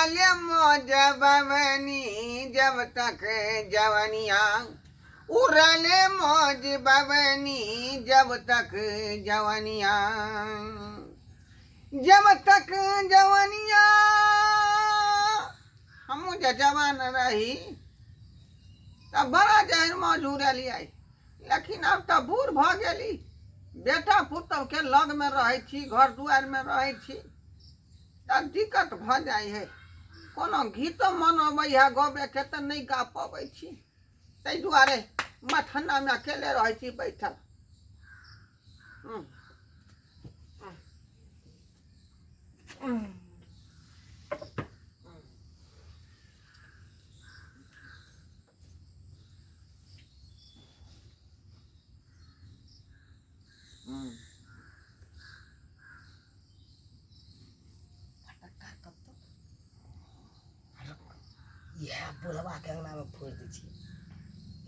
उड़ले मौज बवनी जब तक जवनिया, उड़ले मौज बवनी जब तक जवनिया, जब तक जवनिया। हमहूँ जे जवान रही तऽ बड़ा जहर मौज उड़लियै, लेकिन आब तऽ बूढ़ भऽ गेली, बेटा पुतहुके लगमे रहै छी, घर दुआरिमे रहै छी, तऽ दिक्कत भऽ जाइ है। कोनो गीतो मन अबै है गबैके तऽ नहि गा पबै छी, ताहि दुआरे मथन्नामे अकेले रहै छी बैठल। हूँ। इएह बुढ़बाके अङ्गनामे फोड़ि दै छियै,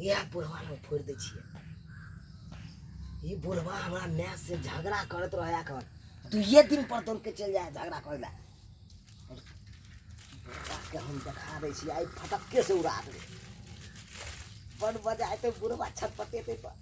इएह बुढ़बा लग फोड़ि दै छियै। ई बुढ़बा हमरा मायसँ झगड़ा करैत रहै एखन दुइए दिन पर दौड़ के चलि जाइ है झगड़ा करै लए। बुढ़बाके हम देखा दै छियै आइ, फटक्के से उड़ा देबै। बड़ मजा एतै, बुढ़बा छटपटेतै। पर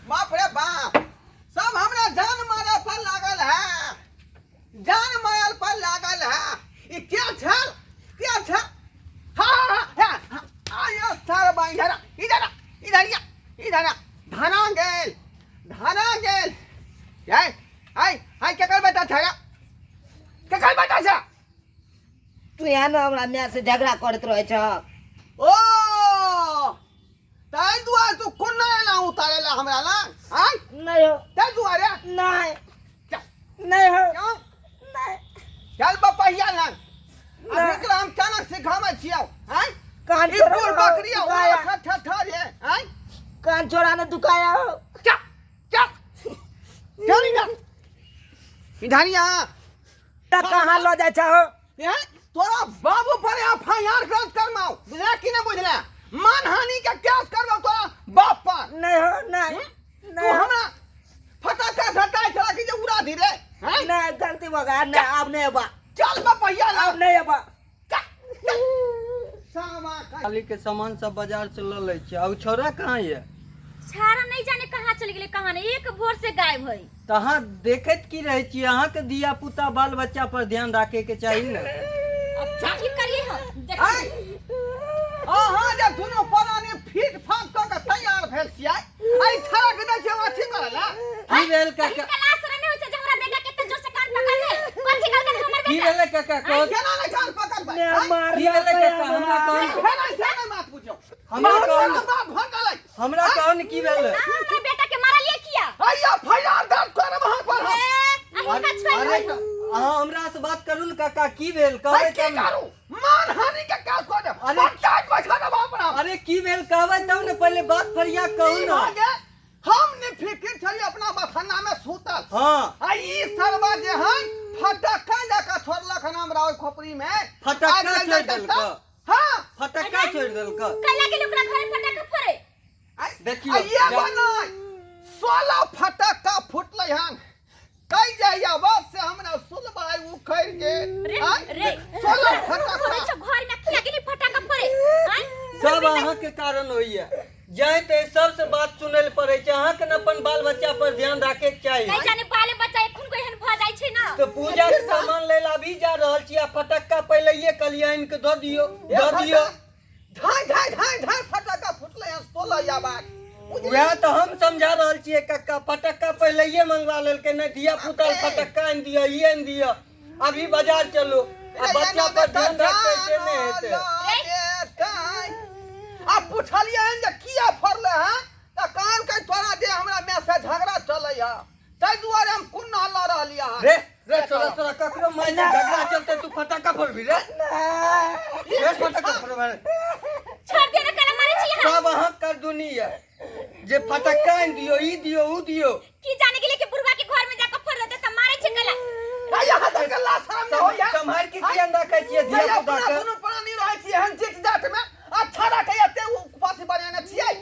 बाप रे बाप, सब हमरा जान मारे पर लागल है, जान मारल पर लागल है। ई क्या छल, क्या छल? हाँ हाँ हाँ हाँ, आयो सरबा, इधर आ, इधर आ, इधर आ, इधर आ। धरा गेल, धरा गेल। हाय हाय हाय, केकर बेटा छै? केकर बेटा छै? तू यहाँ ने हमरा माय से झगड़ा करैत रहै छ। ओ ताहि दुआरे तू कोना एला उतारे ला हमरा लग? आय नहीं हो। ताहि दुआरे नहीं। चल। नहीं हो। क्यों? नहीं। चल बपहिया लग। नहीं। अभी एकरा हम केना सिखाबै छियौ? आय कान ई छोड़ा बूढ़ ने बकरी दुखाया। ठा ठा रे। आय कान छोड़ा ने दुखाया हो। चल चल चल इधर, इधर यहाँ। त कहाँ ल जाइ छ हो? हैं? तोरा बाबू पर एफ I R दर्ज करमाओ, बुझला कि नहीं बुझला? मानहानि के केस करबो तोरा बाप पर। नहीं हो, नहीं। हम्म? नहीं तू हो। हमरा फटाका सटाई छला कि जे उड़ा दी रे? हैं? नहीं, गलती हो गया, नहीं, अब नहीं होबा। चल बपहिया ला। अब नहीं होबा। सामा का खाली के सामान सब बाजार से लऽ लै छियै। आ ओ छौड़ा कहाँ यऽ? छाड़ा नहीं जाने कहाँ चल गेलै, कहाँ नहीं, एक भोर से गायब है। तऽ अहाँ देखैत की रहै छियै? अहाँके धिया पुता बाल बच्चा पर ध्यान राखै के चाही ने। अब की करिए हम? देखिए। आय, अहाँ जे दुनू प्राणी फीट फाट कऽ के तैयार भेल छियै, एहि छौड़ा के दै छियै अथी करै लए? की भेल काका? हिनका लाज शरम नहीं होइ छै जे हमरा बेटा के एते जोर से कान पकड़ ले? कथी कहलकै हमर की बेटा? भेलै काका? कह केना नहि कान पकड़बै? ने आय, मार की भेलै काका? हमरा की कहू। भेलै से नहि बात बुझियौ। हमरा बाप कहू। रे बाप भऽ गेलै। हमरा कहू ने की भेलै? अहाँ हमरा बेटा के मारलियै किया? आइया फैयार दर्ज करब अहाँ पर हम। ए, अहिनका छोड़ि अरे दियौ। अहाँ हमरा से बात करू ने काका, की भेल कहबै अरे की तब ने। करू? मानहानि के केस कऽ देब। अरे- पंचायत बैठा देब अहाँ पर हम। अरे की भेल कहबै तब ने, पहिले बात फरिया कहू की ने। भऽ गेल? हम ने फिकिर छलियै अपना बथाना में सुतल। हाँ। आ ई सरवा जे है फटक्का जका छोड़लक हन हमरा ओहि खोपड़ी में। फटक्का आगि लागि छोड़ि जेतै देलक? तऽ? हाँ। फटक्का छोड़ि देलक? कैला गेल ओकरा घरे फटक्का फोड़े? देखियौ, आ ये बनाय 16 फटक्का फुटलै हन। कहि जाइया बस से हमरा सुलबाई उखड़ि गेल। रे आँय? रे 16 कहै फटक्का छौ घर में किया गेली फटक्का फोड़े? आँय? सब अहाँके कारण होइया। जाय तऽ सबसे बात सुनै लए पड़ै छै। अहाँके ने अपन बाल बच्चा पर ध्यान राखैके चाही। नहीं जाने बाल बाले बच्चा एखन को एहन भऽ जाइ छै ना। तऽ पूजा के सामान लै लए अभी जा रहल छी आ फटक्का पहिलैये कहलियै आनि कऽ दऽ दियौ, दऽ दियौ। धाय धाय धाय धाय फटक्का फुटलै हँ 16 आवाज। वएह तऽ हम समझा रहल छियै कक्का, फटक्का पहिलैये मंगवा लेलकै, नहि धिया पुता लए फटक्का आनि दिअ, ई आनि दिअ, अभी बाजार चलू। आ बच्चा पर ध्यान रखतै से नहि हेतै। आ पुछलियै हन जे किया फड़लै हँ तऽ कहलकै तोरा जे हमरा माय से झगड़ा चलै हँ ताहि दुआरे हम कोन लऽ रहलियै हँ। रे रे तोरा तोरा ककरो माय से झगड़ा चलते तू फटक्का फोड़बी रे? रे फटक्का फोड़बी रे? छोड़ दियो ना, काला मारै छी अहाँ। सब अहाँ कर दुनी है जे फटक्का आनि दियौ, ई दियौ, ऊ दियौ। की जाने गेलै कि बुढ़वा के घर में जाके फोड़ देतै तऽ मारै छै काला। आ यहाँ तक के लाज शरम नहि होइए। सम्हारि के किया नहि रखै छियै जे धिया पुता अपना के? दुनू प्राणी रहै छी एहन चिट जाट में अच्छा रखै एते उ पाथी बनेने छियै।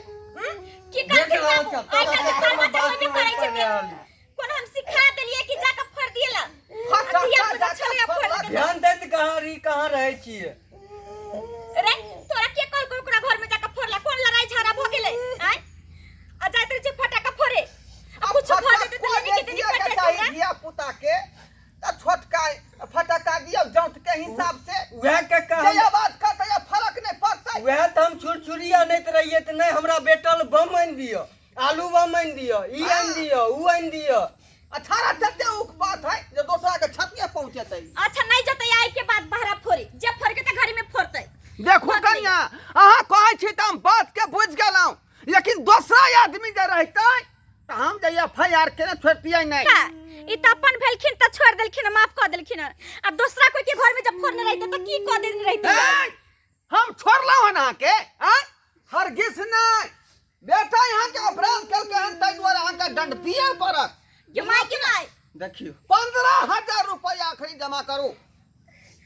की देख करथिन रहल बाबू, छौ, आइ तोरा काल्हि चक्कर के में बाल बच्चा बात होइबे सुनै करै छै। पड़ि रहल। कोनो हम सिखा देलियै कि जाके फोड़ दिएला? फटक्का धिया पुता जाके छलैया फोड़ फोड़लक। देलकै। ध्यान दैत कहाँ रही, कहाँ रहै छियै? रे तोरा के कहलकौ ओकरा घर में जाके फोड़ला? कोन लड़ाई झगड़ा भऽ गेलै आँय? आ जाइत रहै छै फटाका फोड़े आ कुछो भऽ जेतै तऽ लेने के देनी दिअ पड़ि के जाइत चाही हमरा। धिया पुता के तऽ छोटका फटक्का दियौ जौत के हिसाब से। वएह कक्का जे हम आवाज करतै आ फरक नहि पड़तै। वएह तऽ हम छुरछुरी अनैत रहियै तऽ नहि हमरा भेटल, बम आनि दिअ, आलू बम आनि दिअ, ई आनि दिअ, ऊ आनि दिअ। अठारह तते उक बात है जे दोसरा के छतिए पहुंचेतै। अच्छा नहीं जतै आई के बाद बहरा फोड़ी, जे फोड़ के त घड़ी में फोड़तै। देखू कनिया, अहाँ कहै छी तऽ हम बात के बुझि गेलहुँ, लेकिन दोसरा आदमी जे रहितै तऽ हम जे एफ I R केने छोड़तियै नहि। का ई त अपन भेलखिन त छोड़ देलखिन, माफ कऽ देलखिन, आ दोसरा कोई के घर में जब फोड़ने रहितै त की कऽ देने रहितै? ए, हम छोड़लहुँ हन अहाँके? आँय, हरगिज नहि। बेटा अहाँके अपराध केलकै हन ताहि दुआरे अहाँके दंड दिअ पड़त। गे माय, गे माय। देखियौ 15,000 रुपैआ अखनी जमा करू,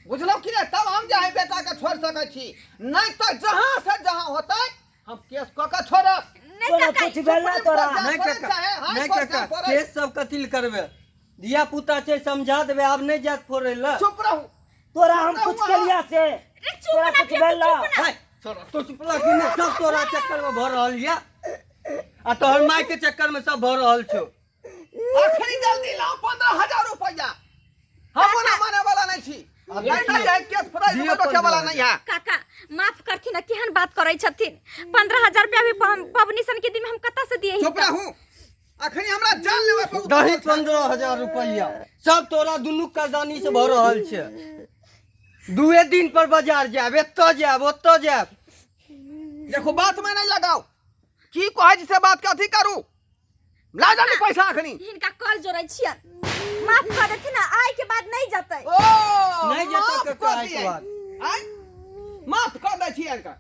बुझलहुँ कि नहि? तब हम जे है बेटाके छोड़ि सकै छी, नहि तऽ जहाँ से जहाँ होतै हम केस कऽ के छोड़ब। नहीं तोरा काका, कुछ भेल ना तोरा? नहि पड़ै काका, चाहे हाई नहि कोर्ट काका, जाय पड़ै। केस सब कथी लए करबै? धिया पुता छै, समझा देबै, आब नहि जायत फोड़ै लए। चुप रहू। तोरा हम कुछ केलिया से? रे चुप तोरा ना कुछ फेर, भेल ना? चुप ना। है, छोड़, तो चुपला कि नहि? सब तोरा चक्कर में भऽ रहल यऽ आ तोहर माय के चक्कर में सब भऽ रहल छौ। अखनी जल्दी लाओ 15,000 रुपैआ। हम ओना माने वाला नहीं छी। आब नहीं देखियौ। नहीं है केस फोड़ाइ दियौ रोके वाला 15,000। नहीं है। काका माफ करथिन ना, केहन बात करै छथिन? 15,000 रुपया भी पबनी सन के दिन में हम कतऽ से दिए चुप हिनका? रहू, अखनी हमरा जान लेबै पर दही 15,000 रुपैआ सब तोरा दुनू करदानी से भऽ रहल छै। दुए दिन पर बाजार जायब, एतऽ जायब, ओतऽ जायब। देखो बात में नहीं लगाओ, की कहै छी से बात के अथी करू। ला जानी पैसा अखनी। हिनका कल जोड़ै छियन, माफ कऽ देथिन ना, आइ के बाद नहीं जतै। ओ नहि जेतै माफ कक्का, कऽ आइ के दियै। बाद। आँय? माफ कऽ दै छी हिनका।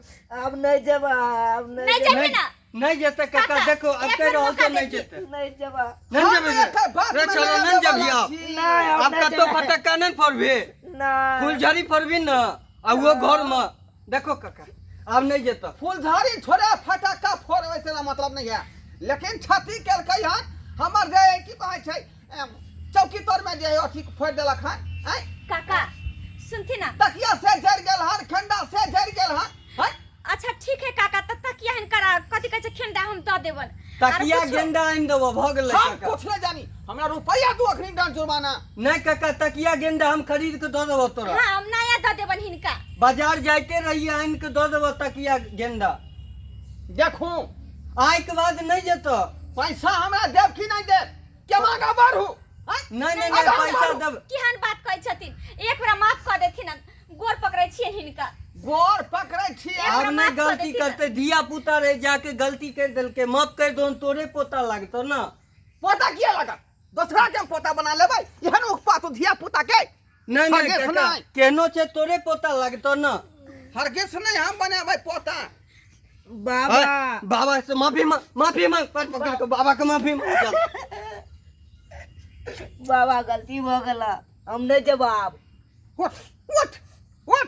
आब नहीं जेबा, आब नहीं। नहीं जेबै ना? नहि जेतै कक्का। काका, देखो अब एक कहि बेर रहल मौका छौ, नहि देखी। जेतै। नहीं जेबा। नहि हम जेबै रे। एकर बात रे में चलो, नहि नहि आबै जेबही वाला आब। छी। नहीं, आब आब नहीं कतौ जेबै। फटक्का नहि फोड़बही, नहीं। फुलझड़ी फोड़बही ने आ ओहो घर में। देखो कक्का, आब नहि जेतौ। फुलझड़ी छोड़े फटक्का फोड़बै से मतलब नहीं है, लेकिन क्षति केलकै हन हमर जे की कहै छै चौकी तर में जे अथी फोड़ि देलक हन। आँय? काका सुनथिन ना, तकिया से जरि गेल हन, खेंडा से जरि गेल हन। आँय? अच्छा ठीक है काका, त तकिया हिनकर आ, कथी कहै छै खेंडा हम दऽ देबन। आर तकिया कुछो? गेंदा आनि देबो, भऽ गेलै हम काका। कुछ नहीं जानी, हमरा रुपैआ दू अखनी दंड जुर्माना। नहि काका, तकिया गेंदा हम खरीद के दऽ देबो तोरा। हाँ, हम नया दऽ देबन हिनका। बाजार जाइते रहिए, आनि के दऽ देबो तकिया गेंदा। देखू आइ के बाद नहि जेतौ। पैसा हमरा देब कि नहीं देब? के आगाँ बढ़ू? आँय? नहि नहि नहि, आगाँ पैसा बढ़ू। देब। केहन बात कहै छथिन? एक बेरा माफ कऽ देथिन, गोर पकड़ै छियनि हिनका। गोर पकड़ै छियै। एक आब बेरा नहि माफ कऽ गलती देथिन। करतै, धिया पुता रहे, जाके गलती करि देलकै, माफ करि दो, तोरे पोता लागतौ ने। पोता किया लागत? दोसरा के हम पोता बना लेबै? एहन उकपा तू धिया पुता के। नहि नहि हरगिज काका, नहि। केहनो छै तोरे पोता लागतौ ने। हरगिज नहीं हम बनेबै पोता। बाबा। है, बाबा से माफी मांग, माफी मांग, पर पकड़ के बाबा के माफी मांग, चल। बाबा गलती भऽ गेला, हम नहीं जेबा आब। उठ उठ उठ,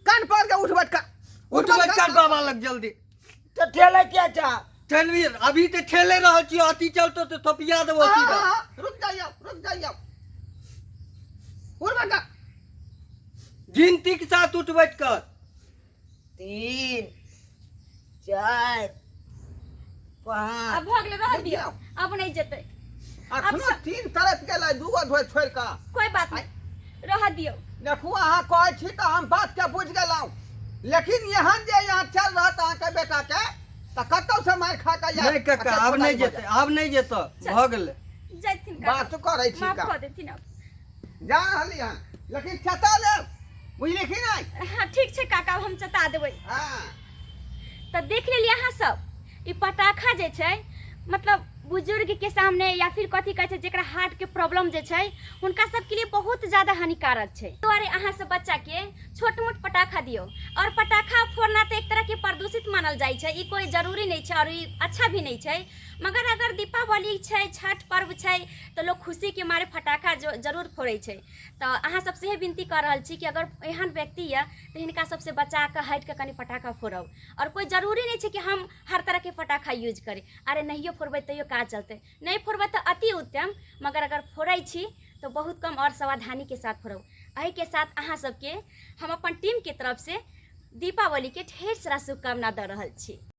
कान पर के उठ बैठ कर। उठ बैठ कर बाबा लग जल्दी। तऽ ठेले किया जा? चलबी अभी तऽ ठेले रहल छी, अथी चलतो तऽ थोपिया देबो सीधा। हाँ, रुक जाइयो, रुक जाइयो, उठ बैठ कर। गिनती के साथ उठ बैठ कर। 3 4 5। आब भऽ गेलै, रहऽ दियौ, आब नहि जेतै। अखनो तीन तरफ गेलै, दूगो धोइ छोड़ि कऽ। कोई बात नहीं, रह दियौ। देखू, अहाँ कहै छी तऽ हम बातके बुझि गेलहुँ, लेकिन एहन जे यहाँ चल रहत अहाँके बेटाके तऽ कतौ से मारि खा कऽ नहि काका, आब नहि जेतै, आब नहि जेतै, भऽ गेलै। जैथिन काका। बात करै छी। माफ का कऽ देथिन आब। जा रहली हन, लेकिन चता लेब, बुझली कि नहि? हाँ, ठीक छै काका, आब हम चता देबै। हँ। तऽ देख लेलियै अहाँ सब, ई पटाखा जे छै मतलब बुजुर्ग के सामने या फिर कथी कहै छै, जेकरा हार्ट के प्रॉब्लम जे छै, हुनका सबके लिए बहुत ज्यादा हानिकारक छै। दुआरे अहाँ सब बच्चा के छोट मोट पटाखा दियौ। और पटाखा फोड़ना तऽ एक तरह के प्रदूषित मानल जाइ छै, ई कोई जरूरी नहि छै और ई अच्छा भी नहि छै। मगर अगर दीपावली छै, छठ पर्व छै, तऽ लोग खुशी के मारे फटाखा जरूर फोड़ै छै। तऽ अहाँ सबसँ इहे विनती कऽ रहल छी कि अगर एहन व्यक्ति यऽ तऽ हिनका सबसँ बचा कऽ हटि कऽ कनि फटाखा फोड़ब। आओर कोइ जरूरी नहि छै कि हम हर तरहके फटाखा यूज करी। अरे, नहियो फोड़बै तैयो काज चलतै। नहि फोड़बै तऽ अति उत्तम, मगर अगर फोड़ै छी तऽ बहुत कम आओर सावधानीके साथ फोड़ब। एहिके साथ अहाँ सबके हम अपन टीमके तरफसँ दीपावलीके ढेर सारा शुभकामना दऽ रहल छी।